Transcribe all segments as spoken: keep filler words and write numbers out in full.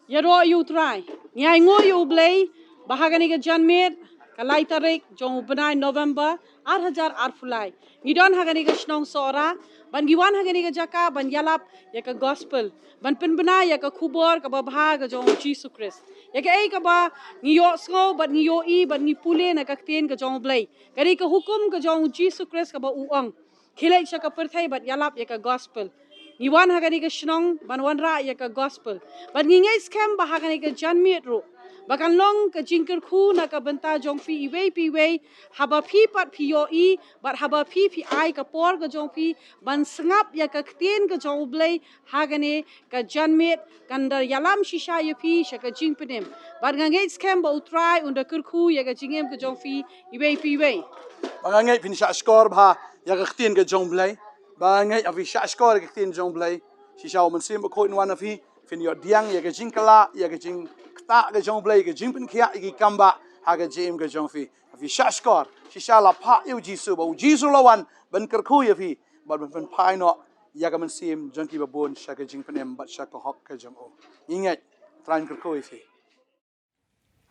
Ïaroh ïa U Trai. Ngi ainguh ïa U Blei ba ha kane ka janmiet, ka lai tarik jong u bnai November, ar hajar arphew lai, ngi don ha kane ka shnong Sohra, ban ngi wan ha kane ka jaka ban ïalap ïa ka gospel, ban pynbna ïa ka khubor kaba bha ka jong U Jisu Khrist. Ïa kaei kaba ngi ïohsngew bad ngi ïohi bad ngi pule na ka ktien ka jong U Blei, ka dei ka hukum ka jong U Jisu Khrist kaba u ong, khie leit sha ka pyrthei bad ïalap ïa ka gospel. Ngi wan ha kane ka shnong ban wanrah ïa ka gospel. Bad ngi ngeit skhem ba ha kane ka janmiet ruh, ba kan long ka jingkyrkhu na ka bynta jong phi iwei pa iwei, haba phi pat phi ïohi, bad haba phi phi ai ka por ka jong phi ban sngap ïa ka ktien ka jong U Blei ha kane ka janmiet, kan da ïalam shisha ïa phi sha ka jingpynim. Bad nga ngeit skhem ba U Trai un da kyrkhu ïa ka jingim ka jong phi iwei pa iwei. Ba nga ngeit phin shah shkor bha ïa ka ktien ka jong U Blei. Ba nga ngeit ba phi shah shkor ïa ka ktien jong U Blei. Shisha U Mynsiem Bakhuid un wan ha phi, phin ïoh pdiang ïa ka jingkylla, ïa ka jingktah ka jong U Blei, ka jingpynkhiah ïa ki kambah ha ka jingim ka jong phi. Ba phi shah shkor, shisha la phah ïa U Jisu, ba U Jisu la wan ban kyrkhu ïa phi, bad ban pynphai noh ïa ka mynsiem jong kiba bun sha ka jingpynim bad sha ka hok ka jong u. Ngi ngeit, Trai un kyrkhu ïa phi.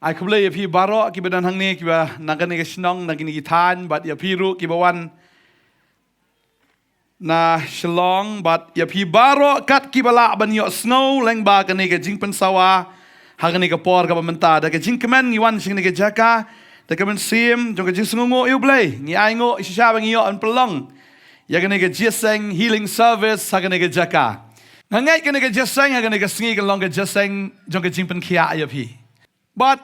Ai khublei ïa phi baroh kiba don hangne, kiba na kane ka shnong, na kine ki thaiñ, bad ïa phi ruh kiba wan na Shillong, bad ïa phi baroh kat kiba lah ban ïohsngew lyngba kane ka jingpynsawa ha kane ka por kaba mynta. Da ka jingkmen ngi wan sha kane ka jaka da ka mynsiem jong ka jingsngewnguh ïa U Blei. Ngi ainguh shisha ba ngi ïoh ban pynlong ïa kane ka jingïaseng healing service ha kane ka jaka. Nga ngeit kane ka jingïaseng ha kane ka sngi kan long ka jingïaseng jong ka jingpynkhiah ïa phi. Bad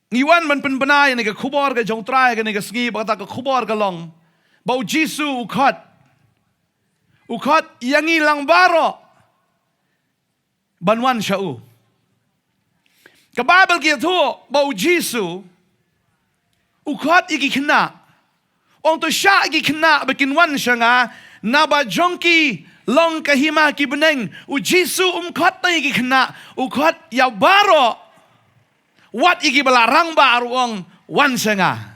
ngi wan ban pynbna ïa kane ka khubor ka jong U Trai ha kane ka sngi, ba kata ka khubor ka long ba U Jisu u khot, u khot ïa ngi lang baroh ban wan sha u. Ka Baibl ka ïathuh ba U Jisu u khot ïa ki khynnah. Ong, to shah ïa ki khynnah ba kin wan sha nga, naba jong ki long ka hima ki bneng. U Jisu um khot tang ïa ki khynnah, u khot ïa baroh. Wat ïa kiba la rangbah ruh, ong, wan sha nga.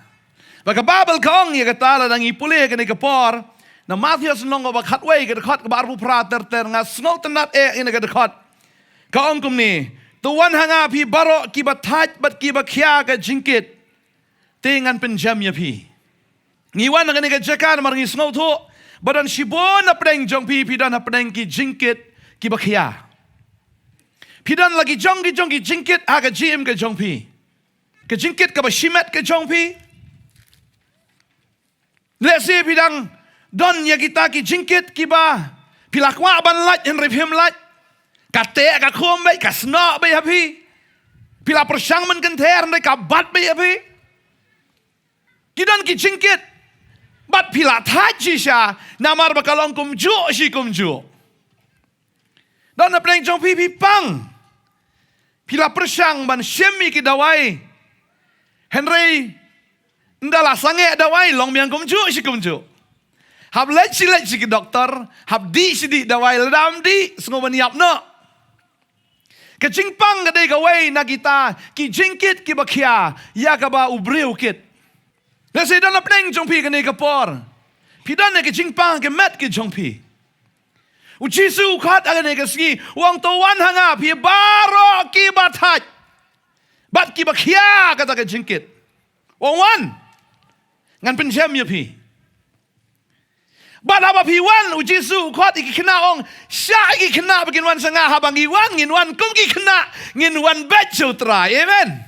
Ba ka Baibl ka ong ïa kata, lada ngi pule kane ka por na Mathaios lynnong kaba khatwei, ka dkhot kaba arphew phra ter ter, nga sngewtynnat eh ïa kane ka dkhot. Ka ong kumne, to wan ha nga phi baroh kiba thait bad kiba khia ka jingkit, te ngan pynjem ïa phi. Ngi wan ha kane ka jaka namar ngi sngewthuh ba don shibun hapdeng jong phi, phi don hapdeng ki jingkit kiba khia. Phi don la ki jong ki jong ki jingkit ha ka jingim ka jong phi. Ka jingkit kaba shimet ka jong phi. Lehse phi dang don ïa kita ki jingkit kiba phi la kwah ban lait hynrei phim lait. Ka teh ka khum beit, ka snoh beit ha phi. Phi la pyrshang ban kynther hynrei ka bat beit ha phi. Ki don ki jingkit. Bad phi la thait shisha namar ba ka long kumjuh shi kumjuh. Don hapdeng jong phi, phi pang. Phi la pyrshang ban shim ïa ki dawai. Hynrei ynda la sangeh dawai long biang kumjuh shi kumjuh. Hap leit shi leit shi ki doktor, hap dih shi dih dawai, lada ym dih sngew ban ïap noh. Ka jingpang ka dei kawei na kita ki jingkit kiba khia ïa kaba u briew u kit. Lehse don hapdeng jong phi kane ka por, phi don ïa ka jingpang ha ka met ka jong phi. U Jisu u khot ha kane ka sngi, u ong, to wan ha nga phi baroh kiba thait bad kiba khia kata ka jingkit. U ong, wan, ngan pynjem ïa phi. Bad haba phi wan, u Jisu u khot ïa ki khynnah, ong, shah ïa ki khynnah ba kin wan sha nga. Haba ngi wan, ngin wan kum ki khynnah, ngin wan beit sha U Trai. Amen.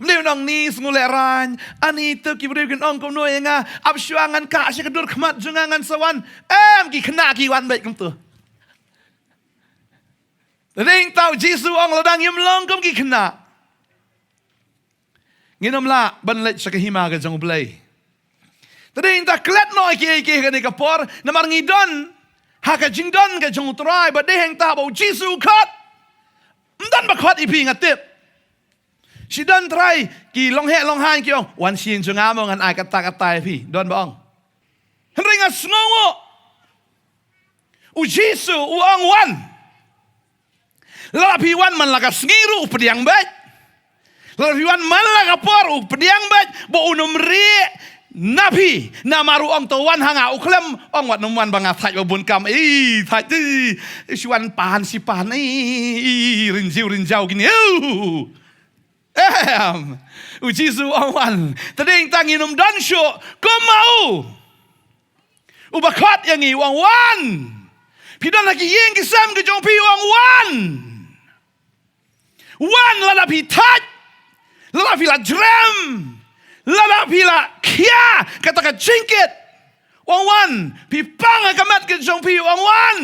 Ym dei ban ong, ni, sngew lehraiñ, ani, to ki briew kin ong kumno ïa nga, ap shuwa ngan kah sha ka dur khmat jong nga, ngan sa wan. Em, ki khynnah ki wan beit kumto. Te dei hangta u Jisu u ong, lada ngim long kum ki khynnah, ngin ym lah ban leit sha ka hima ka jong U Blei. Te dei hangta klet noh ïa kiei kiei ha kane ka por, namar ngi don ha ka jingdon ka jong U Trai, bad dei hangta ba u Jisu u khot. Ym don ba khot ïa phi, nga tip. Shi don trai ki longheh longhiar ki ong, wan sha ïing jong nga mo, ngan ai kata kata ïa phi. Don ba ong. Hynrei nga sngewnguh, u Jisu u ong, wan. Lada phi wan man la ka sngi ruh u pdiang beit. Lada phi wan man la ka por u pdiang beit, ba un ym rieh na phi, namar u ong to wan ha nga, u khlem ong wat nym wan ba nga thait ba bun kam, i thait, i shu wan pan shi pan, i rinjiw rinjaw kine, u. Em, u Jisu u ong wan. Te dei tang ngin ym don shuh kumba u. U ba khot ïa ngi u ong wan. Phi don ha ki ïing ki sem ki jong phi u ong wan. Wan lada phi thait. Lada phi la jrem. Lada phi la khia kata ka jingkit. U ong wan. Phi pang ha ka met ki jong phi u ong wan.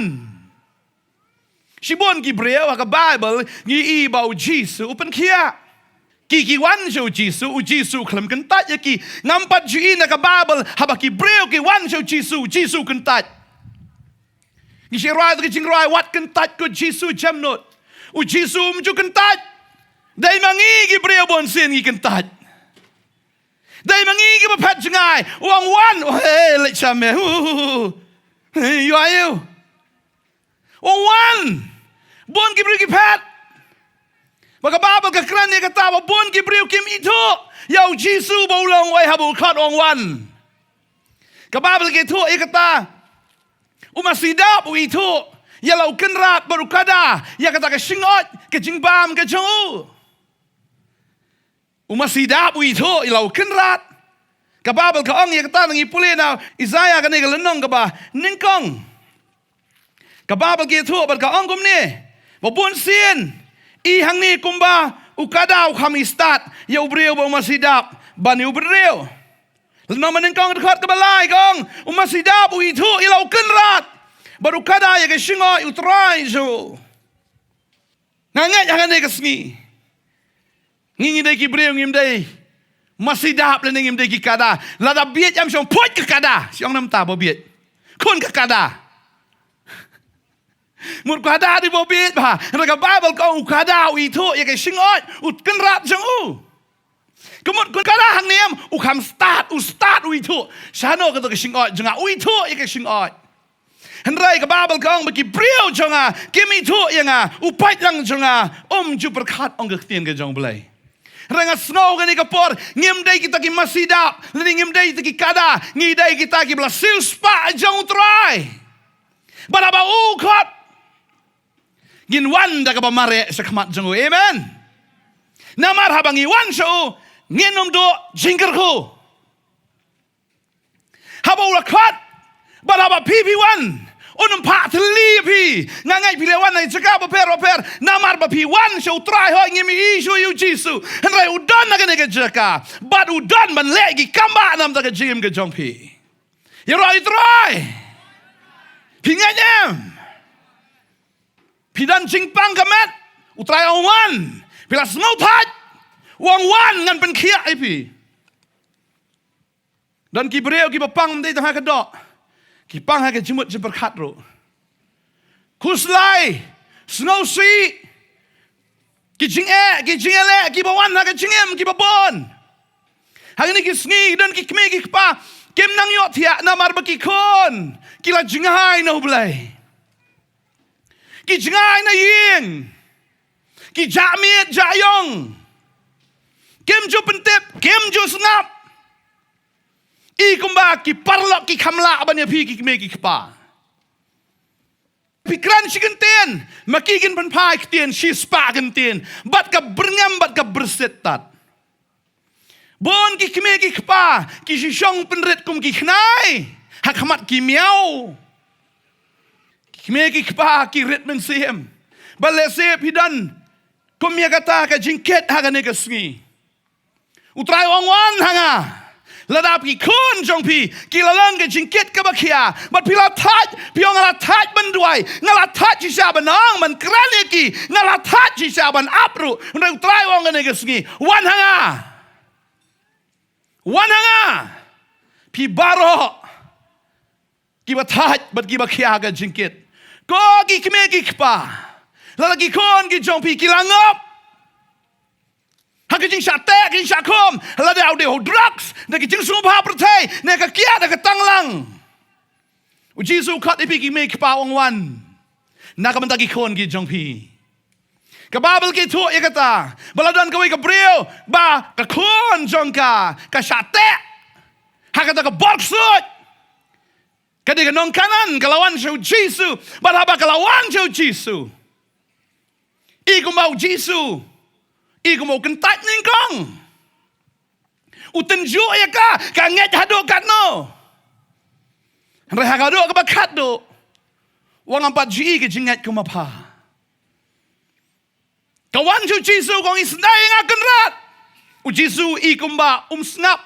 Shibun ki briew ha ka Baibl ngi i ba u Jisu u pynkhiah. Ki ki wan sha u Jisu, u Jisu u khlem kyntait ïa ki. Ngam pat ju i na ka Baibl haba ki briew ki wan sha u Jisu, u Jisu u kyntait. Ngi shu rwai ki jingrwai wat kyntait ko Jisu jemnud. U Jisu um ju kyntait. Dei ma ngi ki briew bun sien ngi kyntait. Dei ma ngi ki ba phet jngai. U ong wan. Hey, leit sha me. Hu, hu, hu, hu. Hey, ïa u. U ong wan. Bun ki briew ki phet. Ba ka Baibl ka kren ïa kata ba bun ki briew kim ithuh ïa u Jisu ba u long, wei haba u khot u ong wan. Ka Baibl ka ithuh ïa kata. U masi dap u ithuh ïa la u kynrad bad u kada ïa kata ka shyngkhuid ka jingbam ka jong u. U masi dap u ithuh ïa la u kynrad. Ka Baibl ka ong ïa kata, ngi pule na Isaïah kane ka lynnong kaba nyngkong. Ka Baibl ka ithuh bad ka ong kumne. Ba bun sien i hangne kumba u kada u kham i stad ïa u briew ba u masi dap ban ïa u briew. Lynnong ba nyngkong dkhot kaba lai ka ong, u masi dap u ithuh ïa la u kynrad bad u kada ïa ka shyngkhuid u Trai jong u. Nga ngeit ha kane ka sngi ngi ngi dei ki briew, ngim dei masi dap lane ngim dei ki kada. Lada bieit em shong phuid ka kada. Shong namta ba bieit. Khun ka kada. Mut ka kada dei ba bieit ba. Hynrei ka Baibl ka ong u kada u ithuh ïa ka shyngkhuid u kynrad jong u. Ka mut ka kada hangne em u kham stad, u stad u ithuh. Shano kata ka shyngkhuid jong nga, u ithuh ïa ka shyngkhuid. Hynrei ka Baibl ka ong ba ki briew jong nga kim ithuh ïa nga, u paidlang jong nga um ju pyrkhat, ong ka ktien ka jong u Blei. Hynrei nga sngew kane ka por ngim dei kita ki masi dap lane ngim dei kita ki kada, ngi dei kita kiba la siewspah jong u Trai. Bad haba u khot ngin wan da kaba mareh sha khmat jong u. Amen. Namar haba ngi wan sha u ngin ym duh jingkyrkhu. Haba u la khot bad haba phi phi wan, un ym phah thylli ïa phi. Nga ngeit phi la wan na ki jaka bapher bapher namar ba phi wan sha u Trai. Hooid ngim i shuh ïa u Jisu, hynrei u don na kane ka jaka bad u don ban leh ki kam ba namar ka jingim ka jong phi. Ïaroh ïa u Trai. Phi ngeit em? Phi don jingpang ka met. U Trai u ong wan. Phi la sngewthait. U ong wan ngan pynkhiah ïa phi. Don ki briew kiba pang ym dei tang ha ka doh, ki pang ha ka jingmut jingpyrkhat ruh. Khuslai, sngewsih, ki jingeh, ki jingeh leh kiba wan ha ka jingim kiba bun. Ha kine ki sngi don ki kmie ki kpa kim nang ïohthiah namar ba ki khun ki la jngai na u Blei. Ki jngai na ïing, ki jah miet jah ïong, kim ju pyntip, kim ju sngap. I kumba ki paralok ki kham lah ban ïa phi ki kmie ki kpa. Phi kren shi kyntien, ma ki kin pynphai ktien shispah kyntien bad ka byrngem bad ka byrsit tad. Bun ki kmie ki kpa ki shu shong pynrit kum ki khnai ha khmat ki miaw. Ki kmie ki kpa ki rit mynsiem. Bad lehse phi don kum ïa kata ka jingkit ha kane ka sngi. U Trai u ong wan ha nga. Lada ki khun jong phi ki la long ka jingkit kaba khia bad phi la thait, phi ong nga la thait ban duwai, nga la thait shisha ban ong ban kren ïa ki, nga la thait shisha ban ap ruh. Hynrei u Trai u ong kane ka sngi, wan ha nga. Wan ha nga. Phi baroh kiba thait bad kiba khia ka jingkit. Ko ki kmie ki kpa, lada ki khun ki jong phi ki la ngop ha ka jingshah teh, ka jingshah khum, lada u dei u drugs, ne ka jingsngewbha pyrthei, ne ka kiad, ne ka tanglang, u Jisu u khot ïa phi ki kmie ki kpa, u ong wan na ka bynta ki khun ki jong phi. Ka Baibl ka ïathuh ïa kata ba la don kawei ka briew ba ka khun jong ka ka shah teh ha kata ka bor ksuid. Ka dei ka nong Kanan, ka la wan sha u Jisu. Bad haba ka la wan sha u Jisu, i kumba u Jisu, i kumba u kyntait nyngkong. U tynjuh ïa ka, ka ngeit haduh katno. Hynrei ha ka duh kaba khatduh, u ong ngam pat ju i ka jingngeit kumba pha. Ka wan sha u Jisu, ka ong, isynei ïa nga Kynrad. U Jisu i kumba um sngap.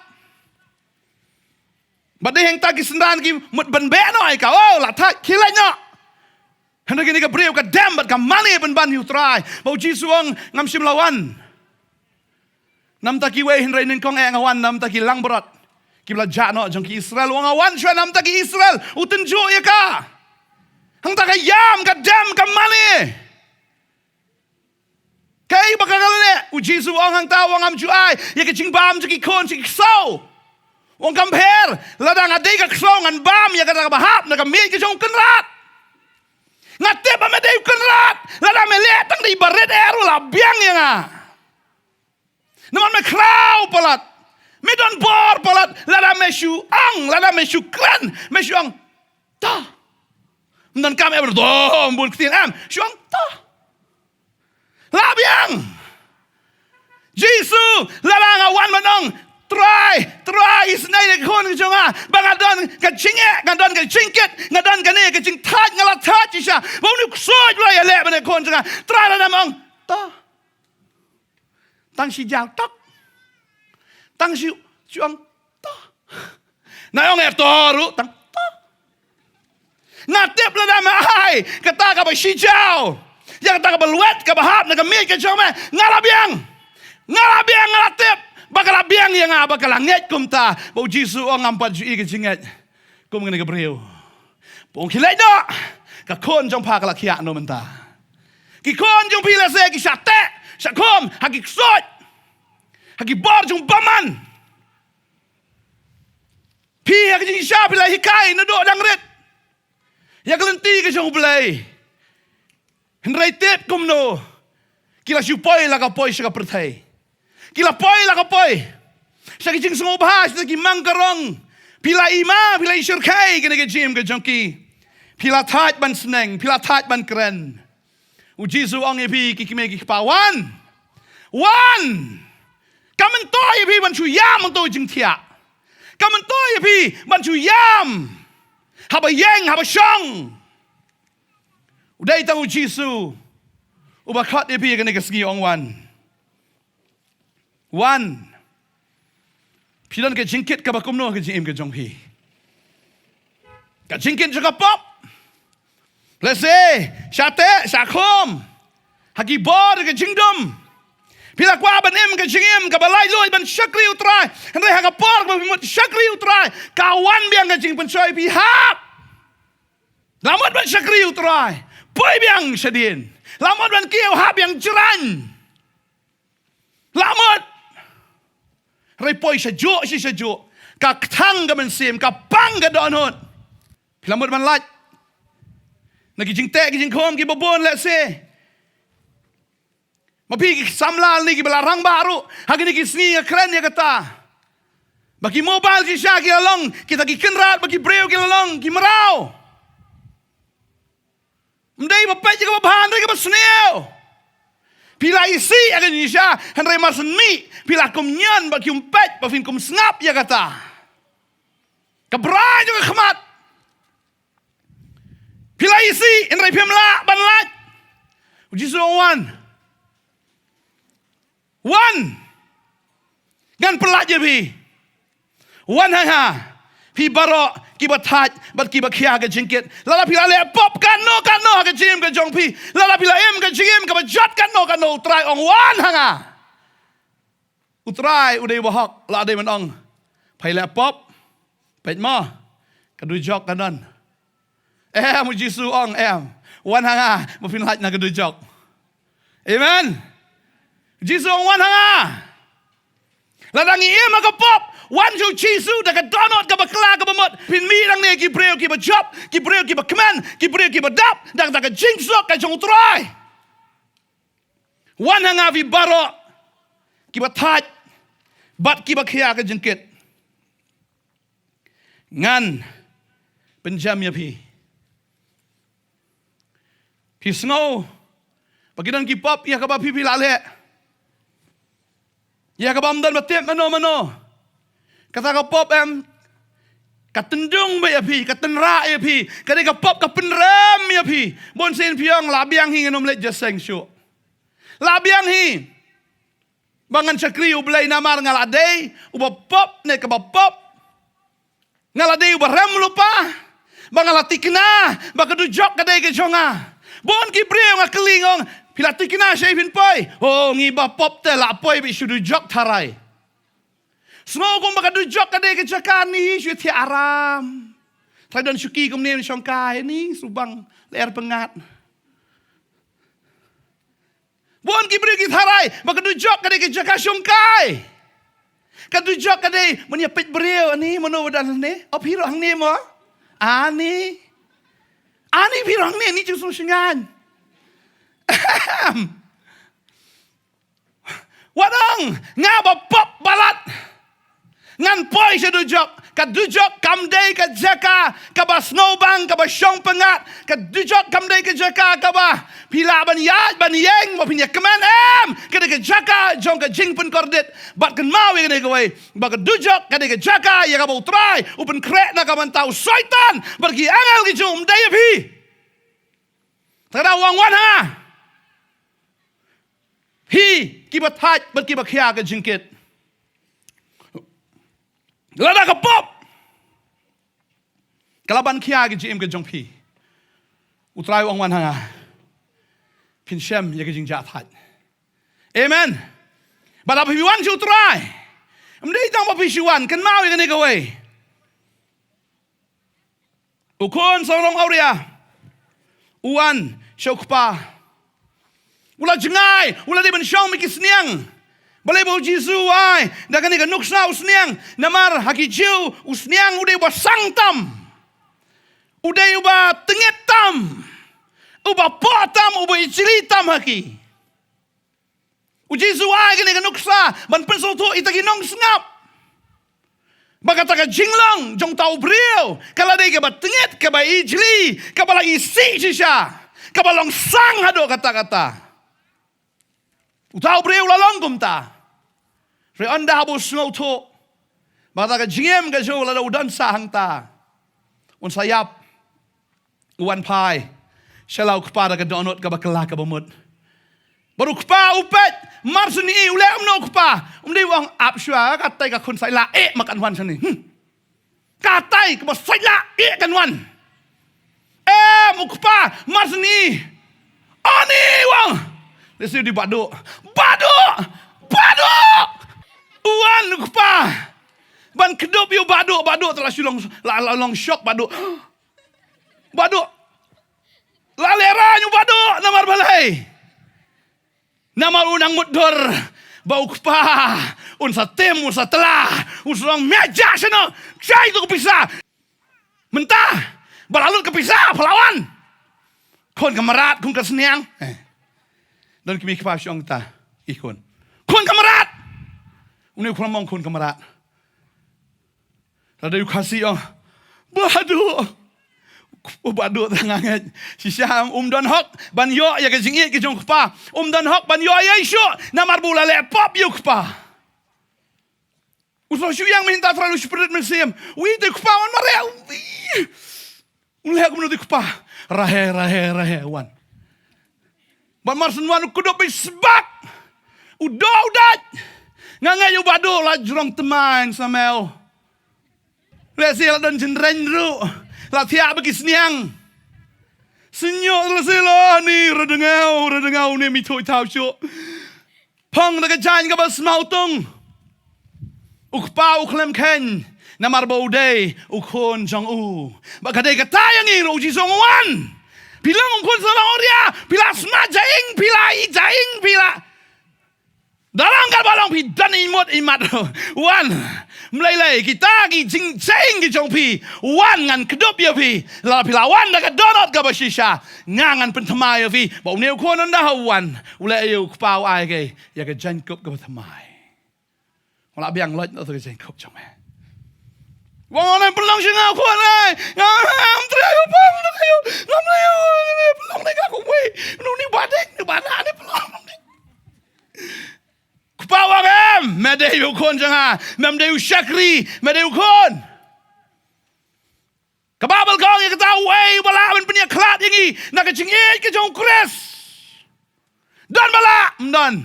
Bad dei hangta ki synran ki mut ban beh noh ïa ka. Oh, la thait, khie leit noh. Hynrei kane ka briew ka dem bad ka mane ban ban ïa u Trai. Bad u Jisu u ong, ngam shym la wan namta kiwei, hynrei nyngkong eh nga wan namta ki langbrot kiba la jah noh jong ki Israel. U ong, nga wan shuwa namta ki Israel. U tynjuh ïa ka. Hangta ka ïam, ka dem, ka mane. Kaei ba ka la leh? U Jisu u ong hangta, u ong, ngam ju ai ïa ka jingbam jong ki khun sha ki ksew. U ong, kam pher, lada nga dei ka ksew ngan bam ïa kata kaba hap na ka miej ka jong u Kynrad. Nga tip ba me dei u Kynrad. Lada me leh tang da i barit eh ruh la biang ïa nga. Namar me khraw palat, me don bor palat. Lada me shu ong, lada me shu kren, me shu ong, to. Ym don kam eh ba dom bun ktien, em, shu ong, to. La biang. Jisu, lada nga wan ban ong, Trai, Trai, isynei ïa ka khun ka jong nga, ba nga don ka jingeh, nga don ka jingkit, nga don kane ka jingthait, nga la thait shisha. Ba une u ksuid u la ïaleh bad ka khun jong nga. Trai, lada me ong, to. Tang shi jaw tok. Tang shi, shi ong, to. Na ong, eh, to ruh, tang, to. Nga tip lada me ai kata kaba shi jaw ïa kata kaba lwet, kaba hap na ka miej ka jong me, nga la biang. Nga la biang, nga la tip ba ka la biang ïa nga, ba ka la ngeit kumta. Ba u Jisu u ong, ngam pat ju i ka jingngeit kum kane ka briew. Ba u ong, khie leit noh. Ka khun jong pha ka la khiah noh mynta. Ki khun jong phi lehse ki shah teh, shah khum ha ki ksuid, ha ki bor jong u bymman. Phi ha ka jingshisha phi la hikai naduh dang rit ïa ka lynti ka jong U Blei. Hynrei tip kumno, ki la shu poi la ka poi sha ka pyrthei. Ki la poi la ka poi sha ki jingsngewbha, sha ki mang ka rong. Phi la i ma, phi la i shyrkhei kane ka jingim ka jong ki. Phi la thait ban sneng, phi la thait ban kren. U Jisu u ong ïa phi, ki kmie ki kpa, wan. Wan. Kam myntoi ïa phi ban shu ïam hangto jingthiah. Kam myntoi ïa phi ban shu ïam haba ïeng, haba shong. U dei tang u Jisu uba khot ïa phi kane ka sngi, u ong, wan. Wan. Phi don ka jingkit kaba kumno ha ka jingim ka jong phi? Ka jingkit jong ka pop. Lehse shah teh, shah khum ha ki bor ka jingdum. Phi la kwah ban im ka jingim kaba laitluid ban shakri U Trai. Hynrei ha ka por kaba phi mut shakri U Trai, ka wan biang ka jingpynshoi, phi hap. La mut ban shakri U Trai, poi biang shadien. La mut ban kiew, hap biang jrang. La mut. Hynrei poi shajuh shi shajuh, ka kthang ka mynsiem, ka pang ka dohnud. Phi la mut ban lait na ki jingteh ki jingkhum kiba bun lehse. Ma phi ki samla ne kiba la rangbah ruh, ha kine ki sngi nga kren ïa kata. Ba ki mobile shisha ki la long kita ki kynrad, ba ki briew ki la long ki mraw. Ym dei ba peit ïa kaba bha, hynrei kaba sniew. Phi la isih ïa ka jingshisha, hynrei mar shen mih phi la kum ñion ba kim peit, ba phin kum sngap ïa kata. Ka brai jong ka khmat. Phi la isih, hynrei phim lah ban lait. U Jisu u ong, wan. Wan. Ngan pyllait ïa phi. Wan ha nga, phi baroh kiba thait bad kiba khia ka jingkit. Lada phi la leh pop katno katno ha ka jingim ka jong phi, lada phi la im ka jingim kaba jot katno katno, U Trai u ong, wan ha nga. U Trai u dei u bahok, la dei ban ong, phi leh pop, peit mo, ka dujok ka don. Em, U Jisu u ong, em, wan ha nga ba phin lait na ka dujok. Amen. U Jisu u ong, wan ha nga. Lada ngi im ha ka pop, wan sha U Jisu da ka dohnud kaba kla kaba mut, phin mih nangne ki briew kiba jop, ki briew kiba kmen, ki briew kiba dap da kata ka jingsuk ka jong U Trai. Wan ha nga phi baroh kiba thait bad kiba khia ka jingkit. Ngan pynjem ïa phi. Phi sngew ba ki don ki pop ïa kaba phi phi la leh, ïa kaba ym don ba tip mano mano. Kata ka pop em, ka tyndung ba ïa phi, ka tynrah ïa phi, ka dei ka pop ka pynrem ïa phi. Bun sien phi ong la biang hi, ngan ym leit jingïaseng shuh. La biang hi ba ngan shakri U Blei namar nga la dei uba pop ne kaba pop. Nga la dei uba rem lypa, ba nga la thikna ba ka dujok ka dei ka jong nga. Bun ki briew nga kylli, nga ong, phi la thikna shaei phin poi? Oh, ngi ba pop te la poi beit sha dujok tharai. Sngew kumba ka dujok ka dei ka jaka ni shu thiah aram. Trai don shuki kumne shongkai ni subang ler pengat. Bun ki briew ki tharai ba ka dujok ka dei ka jaka shongkai. Ka dujok ka dei ban ïa peit briew, ani mano ba don ne? Oh, phi ruh hangne mo? Ani. Ani phi ruh hangne, ni jingshngaiñ. Wat ong nga ba pop palat, ngan poi sha dujok. Ka dujok kam dei ka jaka kaba sngewbang, kaba shong pyngngad. Ka dujok kam dei ka jaka kaba phi lah ban ïaid ban ïeng, ba phin ïa kmen, em. Ka dei ka jaka jong ka jingpynkordit. Bad kynmaw ïa kane kawei, ba ka dujok ka dei ka jaka ïa kaba U Trai u pynkhreh na ka bynta u Soitan bad ki angel ki jong u, ym dei ïa phi. Te ka daw u ong, wan ha nga, phi kiba thait bad kiba khia ka jingkit. Lada ka pop ka la ban khia ka jingim ka jong phi, U Trai u ong, wan ha nga, phin shem ïa ka jingjahthait. Amen. Bad haba phi wan sha U Trai, ym dei tang ba phi shu wan, kynmaw ïa kane kawei. U khun sarong awria u wan sha u kpa. U la jngai, u la dei ban shong bad ki sniang. Balei ba U Jisu u ai da kane ka nuksa u sniang? Namar ha ki Jiw u sniang u dei uba sang tam, u dei uba tyngit tam, uba poh tam, uba ijli tam ha ki. U Jisu u ai kane ka nuksa ban pynsngewthuh ïa kita ki nongsngap ba kata ka jinglong jong uta u briew ka la dei kaba tyngit, kaba ijli, kaba la isih shisha, kaba long sang haduh katta katta. Uta u briew u la long kumta. Hynrei ynda haba u sngewthuh ba kata ka jingim ka jong u lada u don sah hangta, un sa ïap, u wan phai sha la u kpa da ka dohnud kaba kylla kaba mut. Bad u kpa u peit, mar shu ïohi u leh kumno u kpa? Um dei u ong, ap shuwa, katai ka khun sait lah eh ma kan wan shane. Hmm. Katai kaba sait lah eh kan wan. Em, u kpa mar shu ïohi, ani, u ong, lehse u dei Bahduh. Bahduh! Bahduh! U wan u kpa ban kdup ïa u Bahduh. Bahduh te la shu long, la, la long shock Bahduh. Bahduh. La lehraiñ u Bahduh, namar balei? Namar u nang mutdur ba u kpa un sa tim, un sa tla, un sa ong, me jah shano, shai tu ka pisa. Mynta ba la lut ka pisa, pha la wan. Khun ka mrad, khun ka sniang. Eh. Don ki mei kpa shong ta, i khun. Khun ka mrad. Une u khun mong khun ka mrad. Lada u Khasi ong, Bahduh. U Bahduh te nga ngeit shisha um don hok ban ïoh ïa ka jingïeit ka jong u kpa. Um don hok ban ïoh ïa i shuh namar ba u la leh pop ïa u kpa. U sa shu ïeng mynta, Trai, u shu pynrit mynsiem. Wi te u kpa wan mareh. Wi. U leh kumno te u kpa? Rahe, rahe, rahe, wan. Bad mar shu wan u kdup beit sbak. U doh u dait. Nga ngeit u Bahduh la jrong thymmai sa mew. Lehse la don jynrein ruh. La thiah bad ki sniang. Sngewthuh lehse la ni, radyngew, radyngew, ne mi thuh thaw shuh. Phong da ka jaiñ kaba smaw tung. U kpa u khlem kheiñ namar ba u dei u khun jong u. Ba ka dei kata ïa ngi ruh, u Jisu u ong, wan. Phi long u khun sarong awria, phi la smat jaing, phi la i jaing, phi la dalang katba long, phi don i mut i mat. Wan. Ym lei lei, kita ki jingjaing ki jong phi, wan, ngan kdup ïa phi. Lada phi la wan da ka dohnud kaba shisha, nga ngan pynthymmai ïa phi. Ba une u khun ynda u wan, u leh ïa u kpa, u ai ïa ka jaiñkup kaba thymmai. Nga la biang loit na ka jaiñkup jong me. Wan, wan, pynlong sha nga u khun, eh. Ngam trei ïa u, ngam trei ïa u, ngam trei ïa u, pynlong ne nga kawei. Nuni ba dei, ni ba na, ni pynlong. Kpa u ong em, me dei u khun jong nga, mem dei u shakri, me dei u khun. Ka Baibl ka ong ïa kata, uei uba lah ban pynïakhlad ïa ngi na ka jingïeit ka jong u Khrist? Don ba lah, ym don.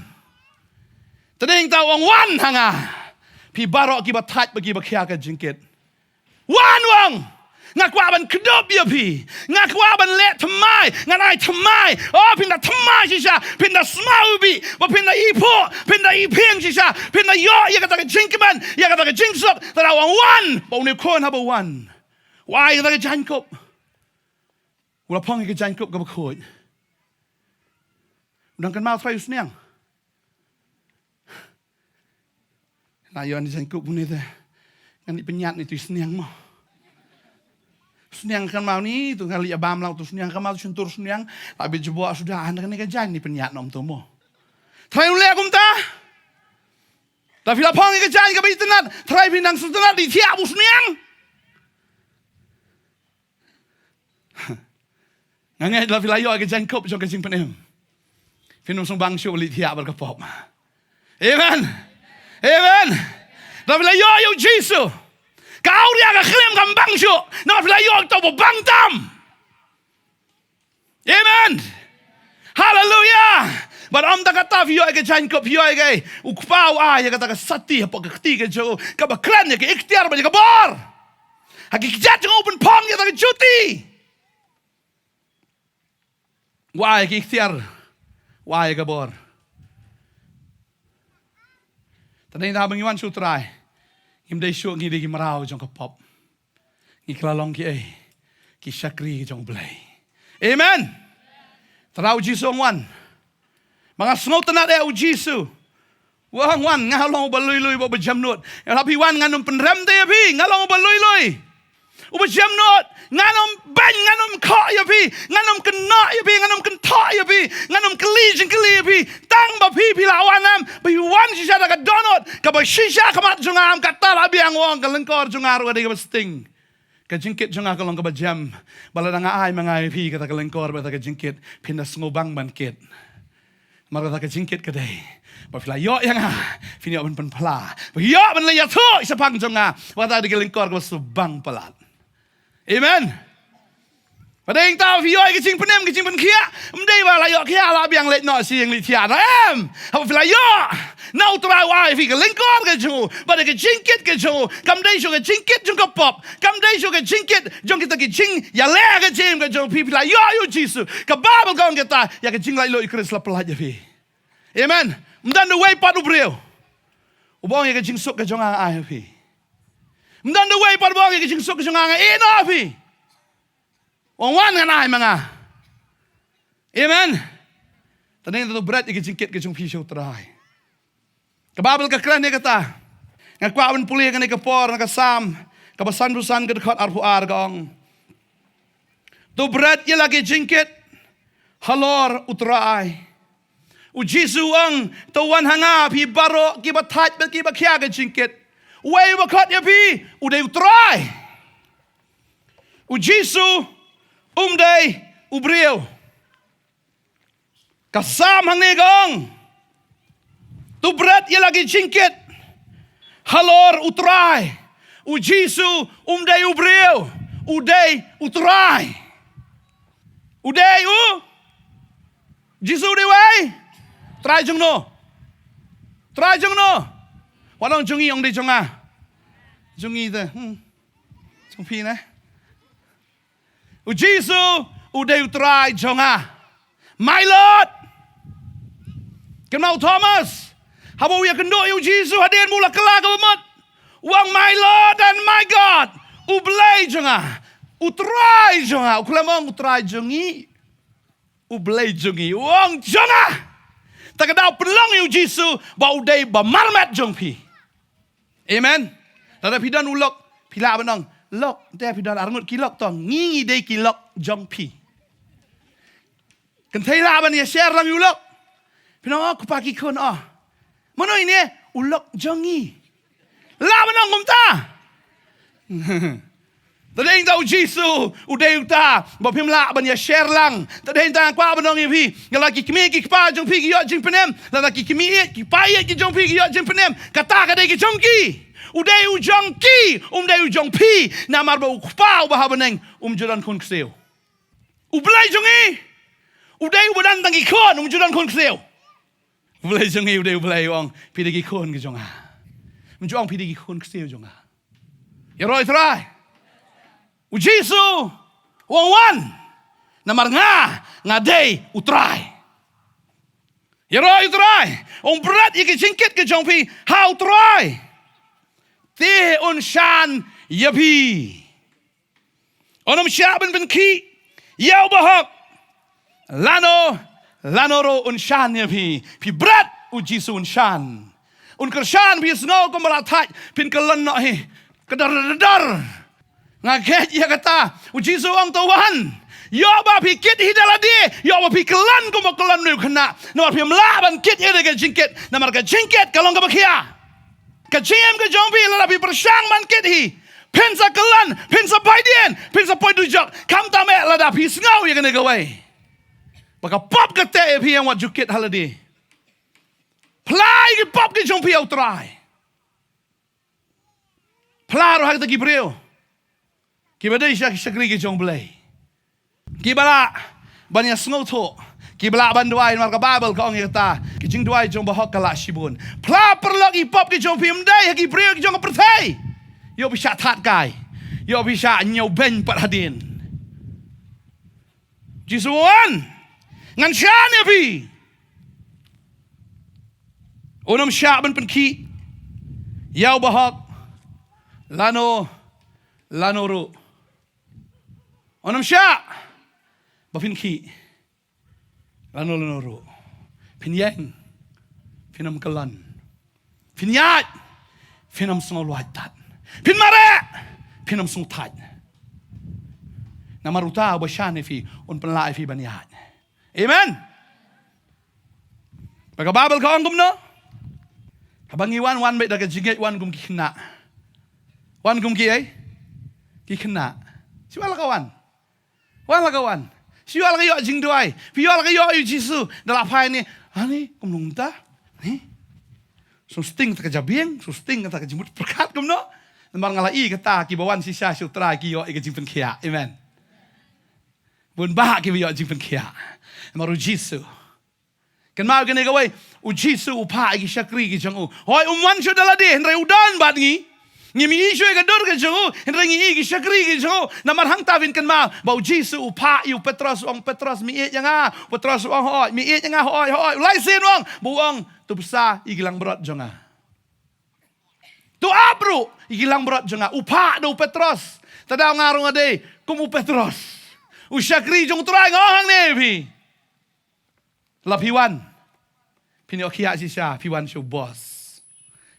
Te dei tang u ong wan ha nga, phi baroh kiba thait bad kiba khia ka jingkit. Wan, u ong, nga kwah ban kdup ïa phi. Nga kwah ban leh thymmai. Ngan ai thymmai. Oh, phin da thymmai shisha. Phin da smaw bih. Ba phin da iphuh. Phin da iphieng shisha. Phin da ïoh ïa kata ka jingkmen, ïa kata ka jingsuk. Te da u ong wan. Ba une u khun haba u wan, u ai ïa kata ka jaiñkup. U la phong ïa ka jaiñkup kaba khuid. U dang kynmaw trai u sniang. La ïoh ïa ka jaiñkup une te, ngan ïa pynïap ïa utu u sniang mo. Sniang kynmaw ni tu, ngan ïa bam lang utu u sniang, kynmaw tu shyntur sniang. La bit jubok suda, ah, kane ka jaiñ, ïa pynïap noh utu mo. Trai u leh kumta. Lada phi la phong ïa ka jaiñ kaba itynnad, trai phi nang sngewtynnad, leit thiah bad u sniang. Nga ngeit lada phi la ïoh ïa ka jaiñkup jong ka jingpynim, phin ym sngewbang shuh leit thiah bad ka pop. Amen. Amen. Lada phi la ïoh ïa u Jisu, ka awria ka khlem kam bang shuh. Namar phi la ïoh ïa uta uba bang tam. Amen. Haleluia. Bad ym tang kata, phi ïoh ïa ka jaiñkup, phi ïoh ïa ka, u Kpa u ai ïa kata ka sati hapoh ka kti ka jong u, kaba kren ïa ka iktiar bad ïa ka bor. Ha ki kjat jong u pynphong ïa kata ka juti. U ai ïa ka iktiar, u ai ïa ka bor. Te dei tang ba ngi wan sha u Trai, ngim dei shuh ngi dei ki mraw jong ka pop. Ngi kylla long kiei? Ki shakri ki jong U Blei. Amen. Te da u Jisu u ong wan. Ba nga sngewtynnad eh u Jisu. U ong wan, nga long uba lui lui bad uba jemnud. Ïa lada phi wan ngan ym pynrem te ïa phi, nga long uba lui lui, uba jemnud. Ngan ym beiñ, ngan ym khoh ïa phi, ngan ym kynnoh ïa phi, ngan ym kynthoh ïa phi, ngan ym kylli jingkylli ïa phi. Tang ba phi, phi la wan em, ba phi wan shisha da ka dohnud kaba shisha ha khmat jong nga em, kata la biang, u ong, ka lyngkor jong nga ruh ka dei kaba sting. Ka jingkit jong nga ka long kaba jem. Bad lada nga ai ma nga ïa phi kata ka lyngkor bad kata ka jingkit, phin da sngewbang ban kit. Namar kata ka jingkit ka dei ba phi la ïoh ïa nga, phin ïoh ban pynphla, ba ïoh ban leit ïathuh shaphang jong nga ba kata ka dei ka lyngkor kaba sngewbang palat. Amen. Ba dei tang phi ïoh ïa ka jingpynim, ka jingpynkhiah, ym dei ba la ïoh khiah la biang leit noh sha ïing leit thiah, em. Haba phi la ïoh na u Trai, u ai ïa phi ka lyngkor ka jong u bad ka jingkit ka jong u. Kam dei shuh ka jingkit jong ka pop, kam dei shuh ka jingkit jong kita ki jingïaleh ka jingim ka jong phi. Phi la ïoh ïa u Jisu, ka Baibl ka ong kata, ïa ka jinglaitluid u Khrist la pyllait ïa phi. Amen. Ym don uwei pat u briew uba ong ïa ka jingsuk ka jong nga nga ai ha phi. Ym don uwei pat uba ong ïa ka jingsuk ka jong nga nga ïehnoh ha phi. U ong wan ngan ai ma nga. Amen. Te dei tang to bret ïa ka jingkit ka jong phi sha u Trai. Ka Baibl ka kren ïa kata. Nga kwah ban pule kane ka por na ka Salm kaba sanphew san, ka dkhot arphew ar, ka ong, to bret ïa la ki jingkit halor u Trai. U Jisu u ong, to wan ha nga phi baroh kiba thait bad kiba khia ka jingkit. Uwei uba khot ïa phi u dei u Trai. U Jisu um dei u briew. Ka Salm hangne ka ong, to bret ïa la ki jingkit halor u Trai. U Jisu um dei u briew, u dei u Trai. U dei u Jisu u dei uwei? Trai jong no? Trai jong no? Wat ong jong ngi, ong dei jong nga. Jong ngi te, hmm. Jong phi ne? U Jisu u dei u Trai jong nga. My Lord. Kynmaw u Thomas, haba u ïakynduh ïa u Jisu hadien ba u la kylla kaba mut, u ong, my Lord and my God. U Blei jong nga, u Trai jong nga. U khlem ong u Trai jong ngi, u Blei jong ngi. U ong jong nga. Te ka daw pynlong ïa u Jisu ba u dei ba marmet jong phi. Amen. Lada phi don u lok, phi lah ban ong, lok, te phi don arngut ki lok, to ngi, ngi dei ki lok jong phi. Kynthei lah ban ïa share lang ïa u lok. Phin ong, oh, kpa ki khun, oh. Mano ine? U lok jong ngi. Lah ban ong kumta. Te dei tang u Jisu u dei uta ba phim lah ban ïa share lang. Te dei tang kwah ban ong ïa phi, lada ki kmie ki kpa jong phi ki ïoh jingpynim, lada ki kmie ïeit ki kpa ïeit ki jong phi ki ïoh jingpynim, kata ka dei ki jong ki. U dei u jong ki, um dei u jong phi. Namar ba u Kpa uba ha bneng um ju don khun ksiew. U Blei jong ngi u dei uba don tang ki khun, um ju don khun ksiew. U Blei jong ngi u dei u Blei u ong, phi dei ki khun ki jong nga. Um ju ong phi dei ki khun ksiew jong nga. Ïaroh ïa u Trai. U Jisu u ong, wan, namar nga, nga dei u Trai. Ïaroh ïa u Trai. Ong bret ïa ki jingkit ki jong phi ha u Trai, te un shan ïa phi. Un ym shah ban pynkhih ïa u bahok. Lano lano ruh un shan ïa phi. Phi bret, u Jisu un shan. Un kyrshan, phi sngew kumba la thait, phin kyllon noh hi. Ka dor dor dor. Nga ngeit ïa kata. U Jisu u ong, to wan. Ïoh ba phi kit hi da lade, ïoh ba phi kyllon kumba kyllon une u khynnah. Namar phim lah ban kit ïa ka jingkit. Namar ka jingkit ka long kaba khia. Ka jingim ka jong phi lada phi pyrshang ban kit hi, phin sa kyllon, phin sa bai dien, phin sa poi dujok. Khamtam eh lada phi sngew ïa kane kawei, ba ka pop ka teh ïa phi, ïa wat ju kit ha lade. Phla ïa ki pop ki jong phi ha u Trai. Phla ruh ha kita ki briew kiba dei sha ki shakri ki jong u Blei, kiba lah ban ïa sngewthuh, kiba lah ban duwai. Namar ka Baibl ka ong ïa kata, ka jingduwai jong u bahok ka lah shibun. Phla paralok ïa ki pop ki jong phi, ym dei ha ki briew ki jong ka pyrthei. Ïoh phi shah thad kai, ïoh phi shah ñiewbeiñ pat hadien. Jisu u ong, ngan shan ïa phi. Un ym shah ban pynkhih ïa u bahok lano lano ruh. Un ym shah ba phin khih lano lano ruh. Phin ïeng, phin ym kyllon. Phin ïaid, phin ym sngew luid tad. Phin mareh, phin ym sngew thait. Namar uta uba shan ïa phi un pynlah ïa phi ban ïaid. Amen. Ba ka Baibl ka ong kumno? Haba ngi wan, wan beit da ka jingngeit, wan kum ki khynnah. Wan kum kiei? Ki khynnah. Shu wan la ka wan. Wan la ka wan. Shu wan la ka ïoh jingduwai. Phi wan la ka ïoh ïa u Jisu. Da la phai ne, ani kumno mynta? Ni? Shu sting ta ka jabieng, shu sting ta ka jingmut pyrkhat kumno? Namar nga la i kata, kiba wan shisha sha u Trai ki ïoh ïa ka jingpynkhiah. Amen. Bun bah kiba ïoh jingpynkhiah. Namar u Jisu. Kynmaw kane kawei, u Jisu u phah ïa ki shakri ki jong u. Hooid, um wan shuh da lade, hynrei u don bad ngi. Ngim i shuh ïa ka dur ka jong u, hynrei ngi i ki shakri ki jong u. Namar hangta phin kynmaw ba u Jisu u phah ïa u Petros, u ong, Petros, me ïeit ïa nga? Petros u ong, hooid. Me ïeit ïa nga? Hooid, hooid. U lai sien u ong, ba u ong, to pynsa ïa ki langbrot jong nga. To ap ruh ïa ki langbrot jong nga. U phah da u Petros. Te da nga ruh nga dei kum u Petros, u shakri jong u Trai, nga ong hangne ïa phi. La phi wan, phin ïoh khiah shisha, phi wan sha u Boss,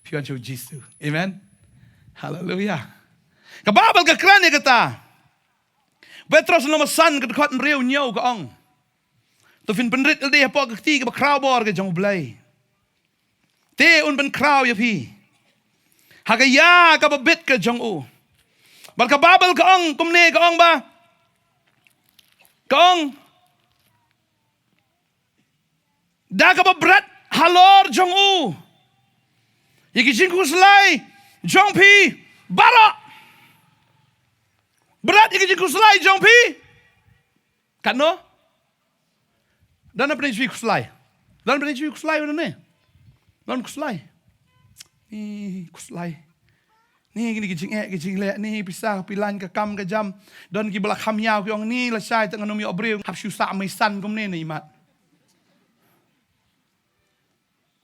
phi wan sha u Jisu. Amen. Haleluia. Ka Baibl ka kren ïa kata. Petros lynnong ba san, ka dkhot hynriew hynñiew ka ong, to phin pynrit lade hapoh ka kti kaba khraw bor ka jong u Blei, te un pynkhraw ïa phi ha ka ïa kaba bit ka jong u. Bad ka Baibl ka ong kumne, ka ong ba, ka ong, da kaba bret halor jong u ïa ki jingkhuslai jong phi baroh. Bret ïa ki jingkhuslai jong phi. Katno? Don na pynshoi khuslai. Don pynshoi khuslai, don ne? Don khuslai. Ni khuslai. Ni kine ki jingeh ki jingleh, ni pisa phi lain ka kam ka jam. Don kiba la kham ïaw ki ong, ni lashai te ngan ym ïoh briew, hap shu sah meisan kumne na imat.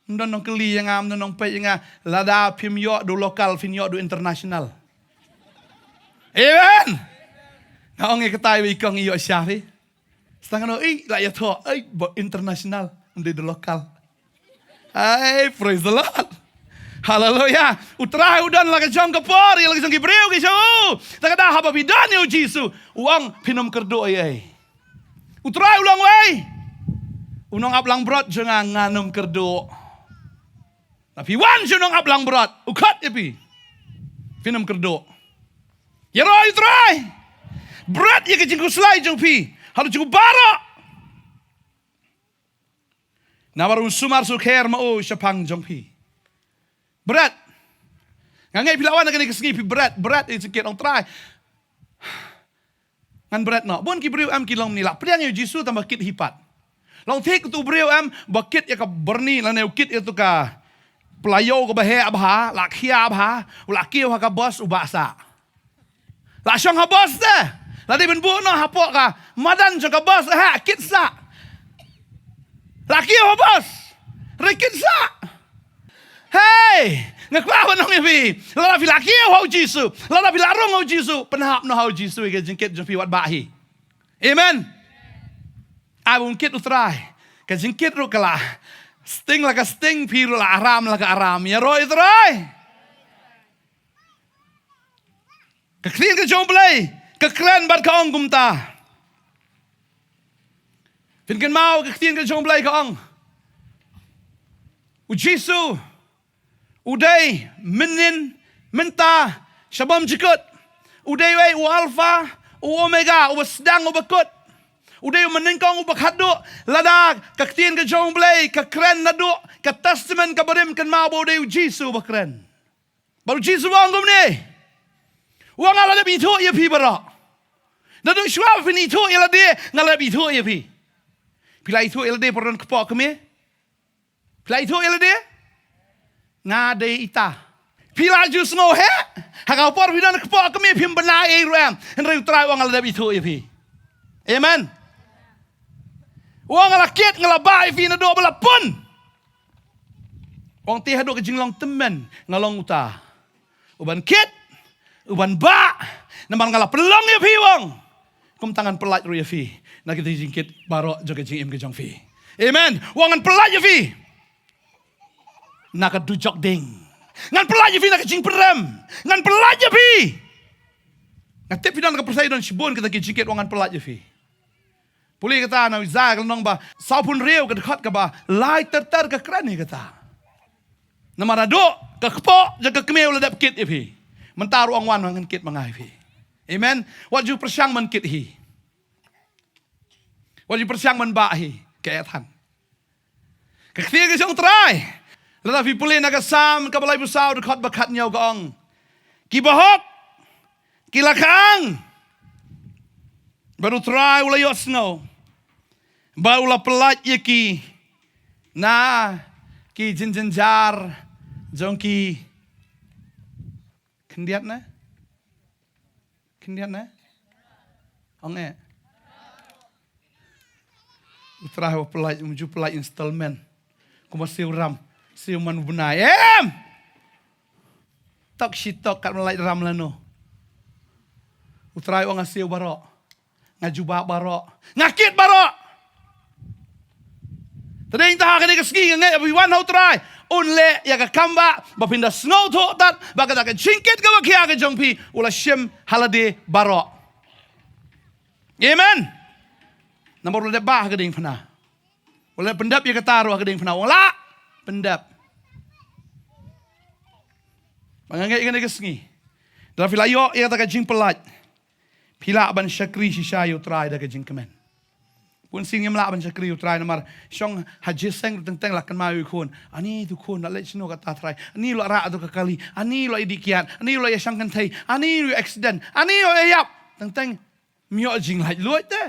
Ym don nongkylli ïa nga, ym don nongpeit ïa nga. Lada phim ïoh da u local, phin ïoh da u international. Amen. Nga ong ïa kata iwei i kong, i ïoh sha phi. Sa tang kano i la ïathoh, ai, ba international, ym dei da local. Ai, praise the Lord. Haleluia. U Trai u don la ka jong ka por ïa la ka jong ki briew ki jong u. Te ka da haba phi don ïa u Jisu, u ong phin ym kyrduh ei ei. U Trai u long wei. U nongap langbrot jong nga, ngan ym kyrduh. Lada phi wan sha u nongap langbrot, u khot ïa phi, phin ym kyrduh. Ïaroh ïa u Trai. Bret ïa ka jingkhuslai jong phi ha u jong baroh. Namar un sumar sukher ma u shaphang jong phi. Bret. Nga ngeit phi la wan ha kane ka sngi phi bret, bret ïa ka jingkit, ong Trai, ngan bret noh. Bun ki briew em ki long mynne, la pdiang ïa u Jisu tang ba kit hi pat. Long thik utu u briew em ba kit ïa ka byrni lane u kit ïa utu ka pla ïew kaba heh bha, la khia bha, u la kiew ha ka bos u bah sah. La shong ha bos te. La dei ban buh noh hapoh ka madan jong ka bos, ha, kit sah. La kiew ha bos. Re kit sah. Hei, nga kwah ban ong ïa phi, lada phi la kiew ha u Jisu, lada phi la rung ha u Jisu, pynhap noh ha u Jisu ïa ka jingkit jong phi, wat bah hi. Amen. Ai ba un kit u Trai. Ka jingkit ruh ka la sting la ka sting, phi ruh la aram la ka aram. Ïaroh ïa u Trai. Ka ktien ka jong u Blei ka kren bad ka ong kumta. Phin kynmaw ka ktien ka jong u Blei ka ong, u Jisu u dei mynnin, mynta, sha bymjukut. U dei uei? U Alpha, u Omega, uba sdang, uba kut. U dei uba nyngkong, uba khatduh. Lada ka ktien ka jong u Blei ka kren naduh ka Testament kaba rim, kynmaw ba u dei u Jisu uba kren. Bad u Jisu u ong kumne, u ong, nga la dep ithuh ïa phi baroh. Naduh shuwa ba phin ithuh ïa lade, nga la dep ithuh ïa phi. Phi la ithuh ïa lade por don kpoh kmie? Phi la ithuh ïa lade? Nga dei ita. Phi la ju sngew heh? Ha ka por phi don kpoh kmie phim bna ei ruh em. Hynrei u Trai u ong, nga la dep ithuh ïa phi. Amen. U ong, nga la kit, nga la bah ïa phi naduh ba la pun. U ong, te haduh ka jinglong tymmen nga long uta uban kit, uban bah, namar nga la pynlong ïa phi, u ong. Kumta ngan pyllait ruh ïa phi na kita ki jingkit baroh jong ka jingim ka jong phi. Amen. U ong, ngan pyllait ïa phi na ka dujok ding. Ngan pyllait ïa phi na ka jingpyrem. Ngan pyllait ïa phi. Nga tip phi don ka pyrthei don shibun kita ki jingkit, u ong, ngan pyllait ïa phi. Pule kata na Isaïah ka lynnong ba sawphew hynriew ka dkhot kaba lai ter ter ka kren ïa kata. Namar naduh ka kpoh jong ka kmie u la dep kit ïa phi. Mynta ruh u ong, wan ngan kit ma nga ïa phi. Amen. Wat ju pyrshang ban kit hi. Wat ju pyrshang ban bah hi. Ka eh than. Ka ktien ka jong u Trai, lada phi pule na ka Salm kaba laiphew saw dkhot ba khathynñiew ka ong, ki bahok ki la khang bad u Trai u la ïohsngew bad u la pyllait ïa ki na ki jynjar jong ki. Khyndiat ne? Khyndiat ne? Ong eh. U Trai u pyllait, um ju pyllait installment. Kumba siew ram, siew man u bnai. Em! Tok shi tok kat ma lait ram lano. U Trai u ong, nga siew baroh. Nga jubab baroh. Nga kit baroh. Te dei tang ha kane ka sngi nga ngeit ba phi wan ha u Trai, un leh ïa ka kam ba, ba phin da sngewthuh tad ba kata ka jingkit kaba khia ka jong phi u la shim ha lade baroh. Amen. Namar u la dep bah ha ka diengphna. U la dep pyndep ïa kata ruh ha ka diengphna. U la pyndep. Ba nga ngeit kane ka sngi, da phi la ïoh ïa kata ka jingpyllait, phi lah ban shakri shisha ïa u Trai da ka jingkmen. Bun sien ngim lah ban shakri ïa u Trai namar shong ha jingïaseng ruh teng teng la kynmaw ïa u khun. Ani tu khun la leit shano kata Trai. Ani la rah tu ka kali. Ani la ïa dih kiad. Ani la ïa shang kynthei. Ani la ïa accident. Ani la ïa ïap. Teng teng ym ïoh jinglait luid te.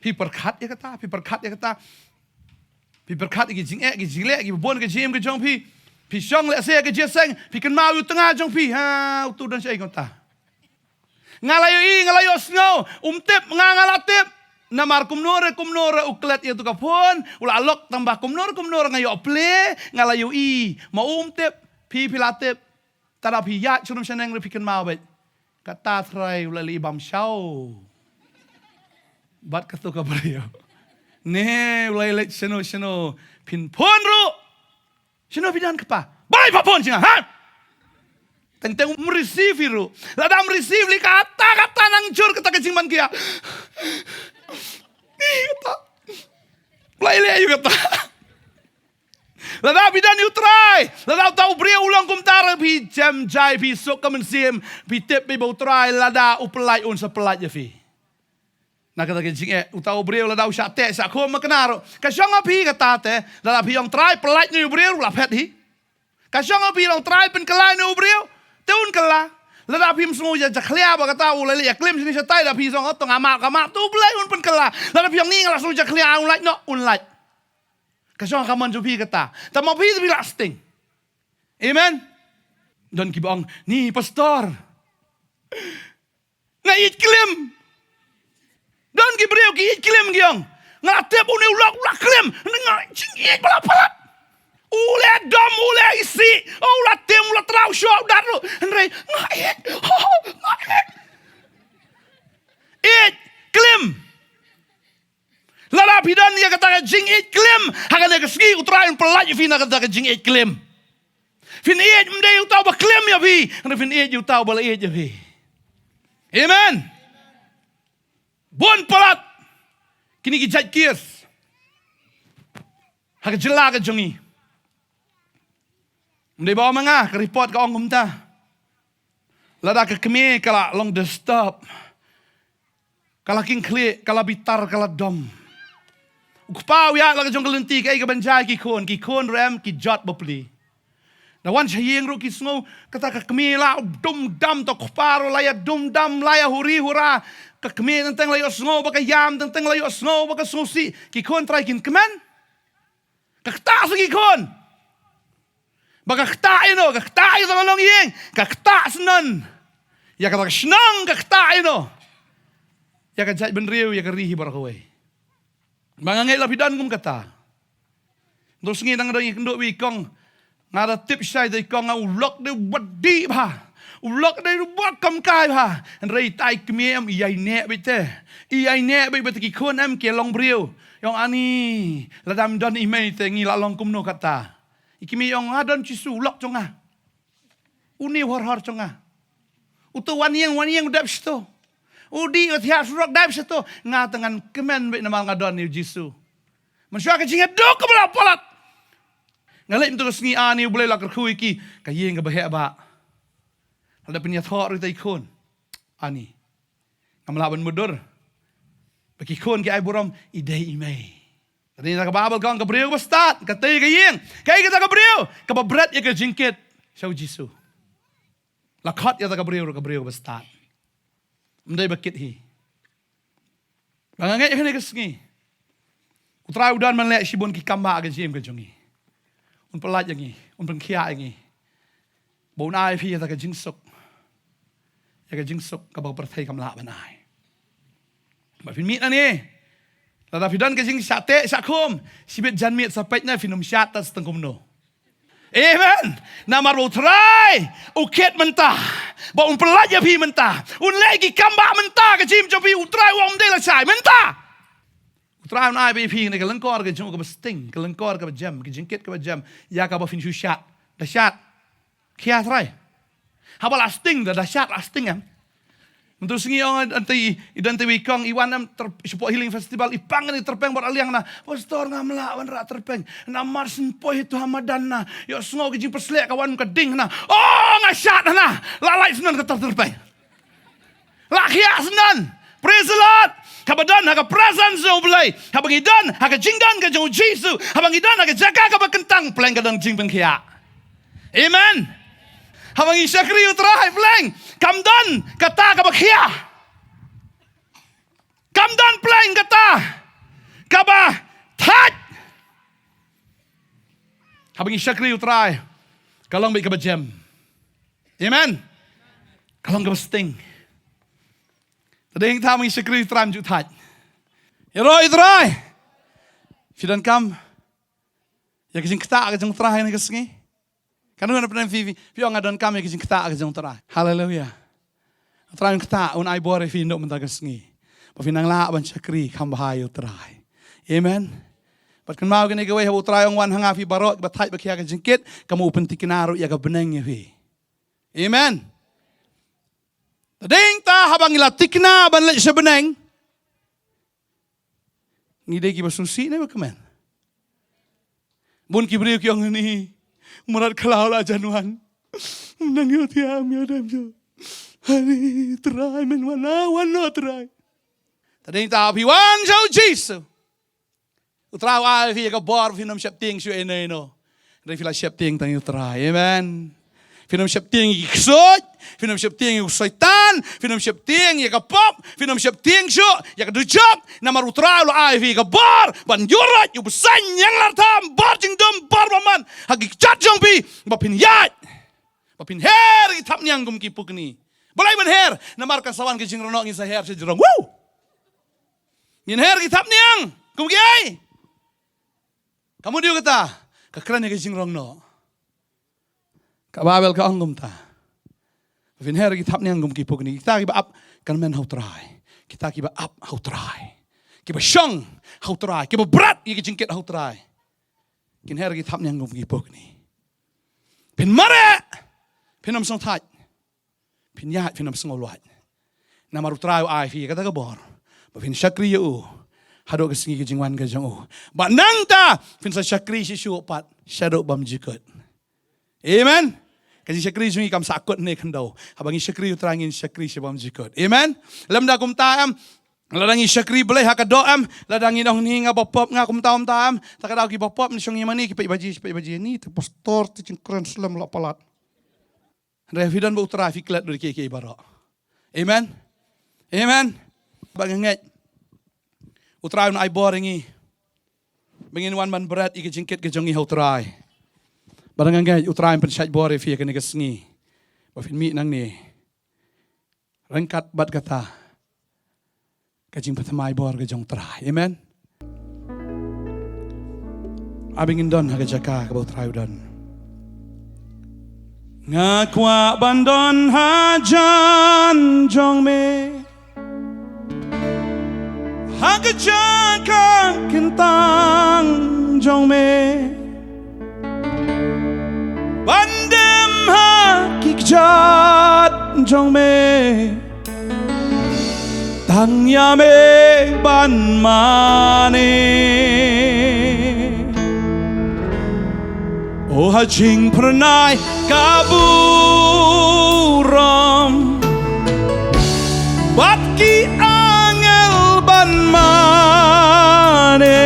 Phi pyrkhat ïa kata, phi pyrkhat ïa kata. Phi pyrkhat ïa ki jingeh, ki jingleh, ki bun ka jingim ka jong phi. Phi shong lehse ha ka jingïaseng, phi kynmaw ïa u tnga jong phi. Ha, utu don shaei kumta. Nga la ïohi, nga la ïohsngew, um tip, nga nga la tip. Namar kumno re, kumno re u klet ïa utu ka phone, u la lok tang ba kumno re, kumno re nga ïoh plie, nga la ïohi. Ma um tip, phi phi la tip. Tada phi ïaid sha rum sha neng re phi kynmaw beit. Kata Trai u la leit bam shaw bad kato ka briew. Ne u la leit shano shano, phin phone ruh. Shano phi don kpa? Bai pha phone sha nga, ha? Teng teng um receive hi ruh. Lada um receive lei kata kata nang jur kata ka jingman kia. Ni kata. U la leh ïa kata. Lada phi don ïa u Trai, lada uta u briew u long kumta ruh, phi jem jai, phi suk ka mynsiem, phi tip ba u Trai lada u pyllait un sa pyllait ïa phi. Na kata ka jingeh, uta u briew lada u shah teh shah khum ma kane ruh, ka shong ha phi kata te. Lada phi ong Trai pyllait ïa u briew ruh la phet hi. Ka shong ha phi, lada u Trai pynkylla ïa u briew, te un kylla. Lada phim sngew ja jakhlia ba kata u la leit ïa klim shane shatai, lada phi ong to nga map, ka map, te u Blei un pynkylla. Lada phi ong ni nga la sngew jakhlia, un lait noh, un lait. Ka shong ha ka mon jong phi kata. Tang ma phi te phi la sting. Amen. Don kiba ong, ni pastor, nga ïeit klim. Don ki briew ki ïeit klim ki ong, nga la tip une u lok u la klim, nga jingïeit ba la palat. U leh dom, u leh isih, u la tim, u la traw shuh, u dat ruh. Hynrei nga ïeit, nga ïeit. Ïeit klim. Lada phi don ïa kata ka jingïeit klim, ha kane ka sngi u Trai un pyllait ïa phi na kata ka jingïeit klim. Phin ïeit ym dei uta uba klim ïa phi, hynrei phin ïeit uta uba la ïeit ïa phi. Amen. Bun palat kine ki jait case ha ka jylla ka jong ngi. Ym dei ba ma nga, ka report ka ong kumta. Lada ka kmie ka la long disturb, ka la kynkhlieh, ka la bitar, ka la dom, u kpa u ïaid la ka jong ka lynti, kaei kaban jia ïa ki khun? Ki khun ruh em, ki jot bapli. Da wan sha ïing ruh ki sngew kata ka kmie la dum dam, to kpa ruh la ïa dum dam, la ïa huri hura. Ka kmie teng teng la ïohsngew ba ka ïam, teng teng la ïohsngew ba ka sngewsih. Ki khun trai kin kmen. Ka ktah sa ki khun. Ba ka ktah ïa no, ka ktah ïa ka longïing, ka ktah snon ïa kata ka shnong, ka ktah ïa no, ïa ka jaitbynriew, ïa ka ri hi baroh kawei. Ba nga ngeit la phi don kum kata. Ynda u sngi dang dang ïa kynduh bad i kong, nga da tip shai da i kong, nga u lok dei u ba dih bha, u lok dei u ba kam kai bha. Hynrei tai kmie em, i ïai neh beit te, i ïai neh beit, bad ki khun em ki long briew. I ong ani, lada ym don i mei te ngi la long kumno kata? I kmie i ong nga don Jisu u lok jong nga. Une u hor hor jong nga. Uto u wan ïing wan ïing u dep shato. U dih u thiah surok dep shato. Nga te ngan kmen beit namar nga don ïa u Jisu. Mynshuwa ka jingïaduk kaba la palat, nga leit mynta ka sngi, ani, U Blei la kyrkhu ïa ki, ka ïing kaba heh bah. Lada pynïathoh ruh ïa ki khun, ani, ngam lah ban mutdur ba ki khun ki ai burom, i dei i mei. Ka dei na ka Baibl ka ong ka briew kaba stad ka tei ka ïing. Kaei kata ka briew? Kaba bret ïa ka jingkit sha u Jisu. La khot ïa kata ka briew ruh ka briew kaba stad. Ym dei ba kit hi. Ba nga ngeit ha kane ka sngi U Trai u don ban leh shibun ki kambah ha ka jingim ka jong ngi. Un pyllait ïa ngi, un pynkhiah ïa ngi. Ba un ai phi ïa ka jingsuk, ïa ka jingsuk kaba ka pyrthei kam lah ban ai. Ba phin mih nangne, lada phi don ka jingshah teh shah khum, shibit janmiet sa peit na phin ym shad tad sa tang kumno. Amen. Namar ba U Trai u kit mynta ba un pyllait ïa phi mynta. Un leh ki kambah mynta ha ka jingim jong phi. U Trai u ong ym dei lashai mynta. U Trai un ai ba ïa phi kane ka lyngkor ka jong u kaba sting, ka lyngkor kaba jem, ka jingkit kaba jem, ïa kaba phin shu shad. Da shad. Khia Trai. Haba la sting da, da shad la sting em. Mynta u sngi ong, ante i, i don te i kong i wan em ter, shapoh Healing Festival, i pang ïa ka tyrpeng bad la liang na. Pastor, ngam lah ban rah tyrpeng. Namar shen poi hi tu ha madan na, ïohsngew ka jingpyrsleh ka wan ka ding na. Oh, nga shad na. La lait shen kata ka tyrpeng. La khiah shen. Praise the Lord. Kaba don ha ka presence jong U Blei, haba ngi don ha ka jingdon ka jong U Jisu, haba ngi don ha ka jaka kaba kyntang, pleng ka don jingpynkhiah. Amen. Haba ngi shakri U Trai, pleng kam don kata kaba khiah. Kam don pleng kata kaba thait. Haba ngi shakri U Trai, ka long beit kaba jem. Amen. Ka long kaba sting. Te dei hangta ma ngi shakri U Trai, ym ju thait. Ïaroh ïa U Trai. Phi donkam ïa ka jingktah ka jong U Trai ha kane ka sngi? Katno na pdeng phi, phi, phi ong nga donkam ïa ka jingktah ka jong U Trai? Haleluia. U Trai un ktah, un ai bor ïa phi naduh mynta ka sngi, ba phin nang lah ban shakri kham bha ïa U Trai. Amen. Bad kynmaw kane kawei, haba U Trai un wan ha nga, phi baroh kiba thait ba khia ka jingkit, kumno u pynthikna ruh ïa ka bneng ïa phi. Amen. Te dei hangta haba ngi la thikna ban leit sha bneng, ngi dei kiba sngewsih ne ba kmen? Bun ki briew ki ong, ani, mrad khlaw la jan wan. Nang ïoh thiah, ym ïoh dem jong. Ani, Trai, men wan, ah, wan noh, Trai. Te dei ta phi wan sha u Jisu. U Trai u ai phi ïa ka bor, phin ym sheptieng shuh ïa ino ino. Hynrei phi la sheptieng tang ïa u Trai. Amen. Phin ym sheptieng ïa ki ksuid, phin ym sheptieng ïa u Soitan, phin ym sheptieng ïa ka pop, phin ym sheptieng shuh ïa ka dujok. Namar u Trai u la ai phi ïa ka bor ban ïuhroit ïa u bseiñ ïa nga, lada bor jingdum, bor bymman ha ki kjat jong phi, ba phin ïaid, ba phin her ïa ki thapniang kum ki pukni. Balei ban her? Namar kan sa wan ka jingrong noh, ngin sa her sha jingrong. Woo! Ngin her ki thapniang kum kiei? Ka mut ïa kata, ka kren ïa ka jingrong noh. Ka Baibl ka ong kumta. Phin her ki thapniang kum ki pukni. Kita kiba ap kyrmen ha u Trai, kita kiba ap ha u Trai, kiba shong ha u Trai, kiba bret ïa ki jingkit ha u Trai, kin her ki thapniang kum ki pukni. Phin mareh, phin ym sngewthait. Phin ïaid, phin ym sngewlwait. Namar u Trai u ai phi kata ka bor ba phin shakri ïa u haduh ka sngi ka jingwan ka jong u. Bad nangta phin sa shakri shisha pat shaduh bymjukut. Amen. Ka jingshakri jong ngi kam sah kut ne khyndew. Haba ngi shakri u Trai, ngin shakri sha bymjukut. Amen. Lymda kumta em, lada ngi shakri Blei ha ka doh em, lada ngi ong, ni, nga ba pop, nga kumta kumta em. Ta ka daw ki ba pop, ngi shong ïa mane, ki peit baji, ki peit baji, ni te pastor te jingkren slem la palat. Hynrei phi don bad u Trai, phi klet da kiei kiei baroh. Amen. Amen. Ba nga ngeit u Trai un ai bor ïa ngi ba ngin wan ban bret ïa ka jingkit ka jong ngi ha u Trai. Ba nga ngeit u Trai un pynshait bor ïa phi ïa kane ka sngi ba phin mih nangne ryngkat bad kata ka jingpynthymmai bor ka jong u Trai. Amen. Haba ngin don ha ka jaka kaba u Trai u don. Nga kwah ban don hajan jong me, ha ka jaka kyntang jong me, ban dem ha ki kjat jong me, tang ïa me ban mane. O ha jingphyrnai ka burom bad ki angel ban mane.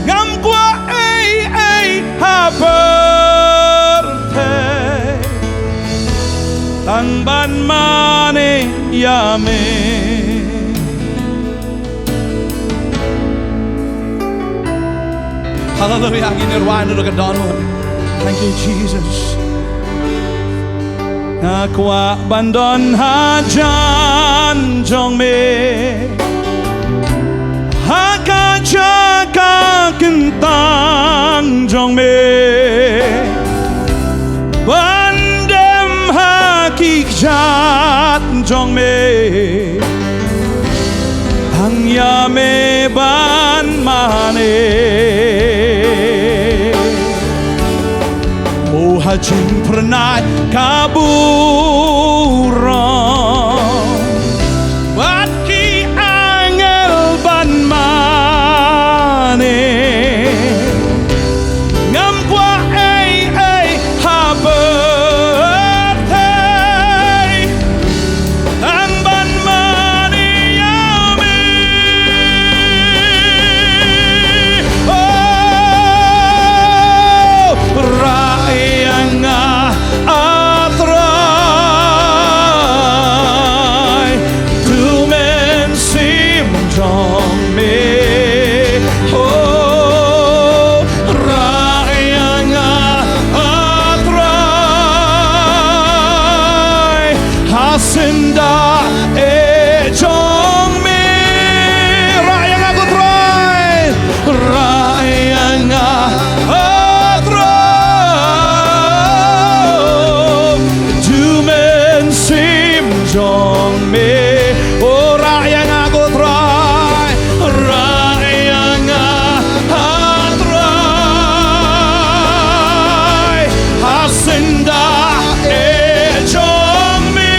Ngam kwah ei ei ha pyrthei, tang ban mane ïa me. Haleluia, ngin ïa rwai naduh ka dohnud. Thank you, Jesus. Nga kwah ban don hajan jong me, ha ka jaka kyntang jong me, ban dem ha ki kjat jong me, tang ïa me ban mane. O ha jingphyrnai ka burom bad ki angel ban mane. Ngam kwah ei ei ha pyrthei, tang ban mane ïa me. Oh, rah ïa nga, ah Trai, tu mynsiem jong me. Oh, rah ïa nga, ah Trai, ha syndah eh jong me. Rah ïa nga ko Trai, rah ïa nga, ah Trai, tu mynsiem jong me. Oh, rah ïa nga ko Trai, rah ïa nga, ah Trai, ha syndah eh jong me.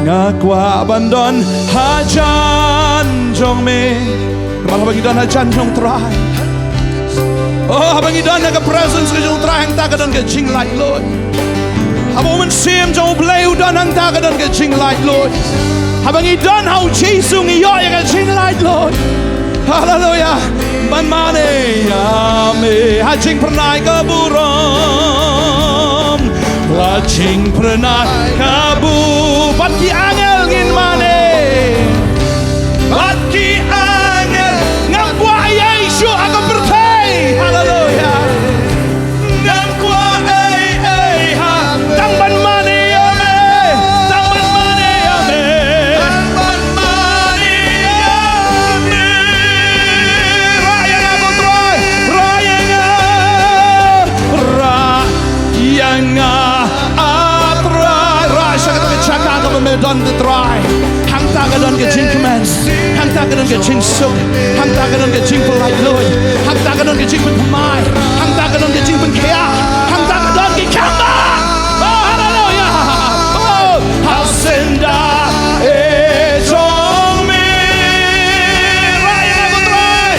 Nga Kwah ban don hajan jong me. Namar haba ngi don hajan jong Trai, oh, haba ngi don ha ka presence ka jong Trai, hangta ka don ka jinglaitluid. Haba U Mynsiem jong U Blei u don, hangta ka don ka jinglaitluid. Haba ngi don ha U Jisu, ngi ïoh ïa ka jinglaitluid. Haleluya. Ban mane ïa me ha jingpyrnai ka burom, ha jingpyrnai ka bu, bad ki angel ngin mane. Bad ki angel, ngam kwah ei ei shuh ha ka pyrthei. Haleluya. Ngam kwah ei ei ha, tang ban mane ïa me, tang ban mane ïa me, tang ban mane ïa me. Rah ïa nga ko Trai, rah ïa nga, rah ïa nga, ah Trai. Rah sha kata ka jaka kaba me don ko Trai. Hangta ka don ka jingkmen, hangta ka don ka jingsuk, hangta ka don ka jingpyllaitluid, hangta ka don ka jingpynthymmai, hangta ka don ka jingpynkhiah, hangta ka don ki kambah. Oh, haleluya. Oh, ha syndah ei jong me. Rah ïa nga ko Trai.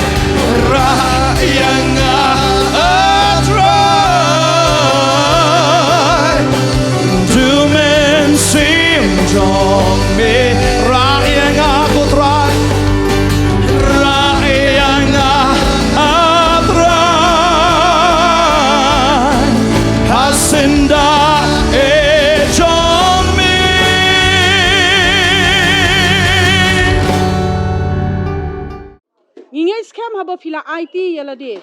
Rah ïa nga, ah Trai. To Mynsiem jong me. Rah ïa nga ko Trai. Rah ïa nga, ah Trai. Ha syndah ei jong me. Ngi ngeit skhem haba phi la aiti ïa lade,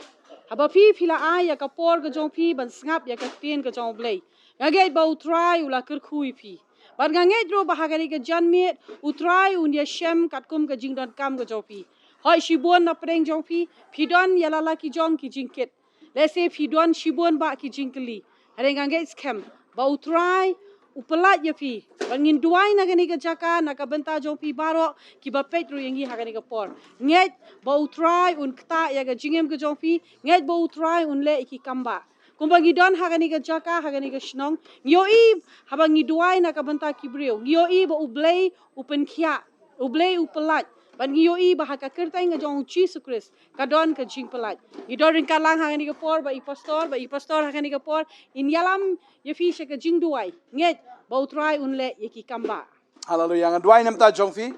haba phi, phi la ai ïa ka por ka jong phi ban sngap ïa ka ktien ka jong U Blei. Nga ngeit ba U Trai u la kyrkhu ïa phi. Bad nga ngeit ruh ba ha kane ka janmiet U Trai un ïashem katkum ka jingdonkam ka jong phi. Hooid, shibun na pdeng jong phi, phi don ïa la la ki jong ki jingkit. Lehse phi don shibun bah ki jingkylli. Hynrei nga ngeit skhem ba U Trai u pyllait ïa phi. Bad ngin duwai na kane ka jaka na ka bynta jong phi baroh kiba peit ruh ïa ngi ha kane ka por. Ngeit ba U Trai un ktah ïa ka jingim ka jong phi. Ngeit ba U Trai un leh ïa ki kambah. Kumba ngi don ha kane ka jaka, ha kane ka shnong, ngi ïohi haba ngi duwai na ka bynta ki briew, ngi ïohi ba U Blei u pynkhiah, U Blei u pyllait. Bad ngi ïohi ba ha ka kyrteng ka jong U Jisu Khrist ka don ka jingpyllait. Ngi don ryngkat lang ha kane ka por bad i pastor, bad i pastor ha kane ka por in ïalam ïa phi sha ka jingduwai. Ngeit ba U Trai un leh ïa ki kambah. Haleluya. Nga duwai na ka bynta jong phi.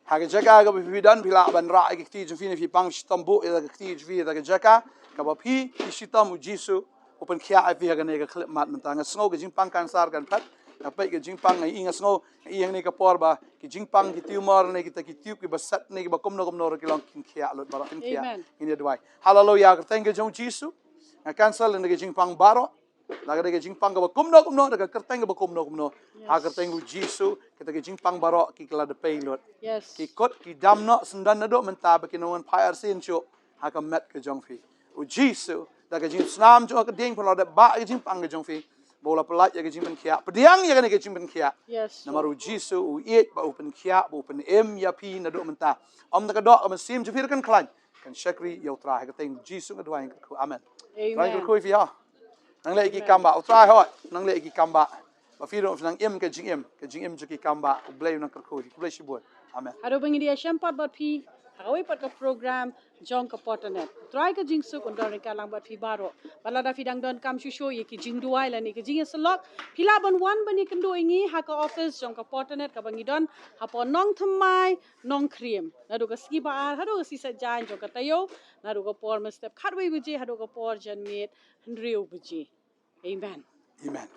Ha ka jaka kaba phi don, phi lah ban rah ïa ki kti jong phi ne phi pang shitom buh ïa ka kti jong phi ha ka jaka kaba phi, phi shitom, U Jisu u pynkhiah ïa phi ha kane ka khyllipmat mynta. Nga sngew ka jingpang kansar kan phet. Nga peit ka jingpang, nga i, nga sngew, nga i hangne ka por ba ki jingpang, ki tumor ne kita ki tube kiba set ne kiba kumno kumno ruh ki long kin khiah lut baroh, kin khiah. Amen. Ngin ïa duwai. Haleluya, ha ka kyrteng ka jong U Jisu nga cancel ïa ka jingpang baroh. La ka dei ka jingpang kaba kumno kumno, da ka kyrteng kaba kumno kumno. Ha ka kyrteng U Jisu kita ki jingpang baroh ki la dei pei lut. Yes. Ki kut ki dam noh, synran naduh mynta ba kin ym wan phai arsien shuh ha ka met ka jong phi. U Jisu, da ka jingsnam jong ka dieng pynlong da ba ka jingpang ka jong phi. Ba u la pyllait ïa ka jingpynkhiah. Pdiang ïa kane ka jingpynkhiah. Yes. Namar U Jisu u ïeit ba u pynkhiah, ba u pynim ïa phi naduh mynta. Ym da ka doh ka mynsiem jong phi ruh kan khlaiñ. Kan shakri ïa U Trai, ha ka kyrteng U Jisu nga duwai, nga kyrkhu. Amen. Amen. Trai kyrkhu ïa phi ha. Nang leh ki kambah, U Trai hooid, nang leh ki kambah. Ba phi ruh nang im ka jingim, ka jingim jong ki kambah, U Blei u nang kyrkhu, U Blei shibun. Amen. Haduh ba ngin ïa shem pat bad phi ha kawei pat ka program jong ka Portanet. Trai ka jingsuk un don ryngkat lang bad phi baroh. Bad lada phi dang donkam shuh shuh ïa ki jingduwai lane ki jingïasyllok, phi lah ban wan ban ïakynduh ïa ngi ha ka office jong ka Portanet kaba ngi don hapoh Nongthymmai, Nongkrem. Naduh ka sngi ba ar haduh ka sngi Saitjaiñ jong ka taïew, naduh ka por mynstep khatwei baje haduh ka por janmiet hynriew baje. Amen. Amen.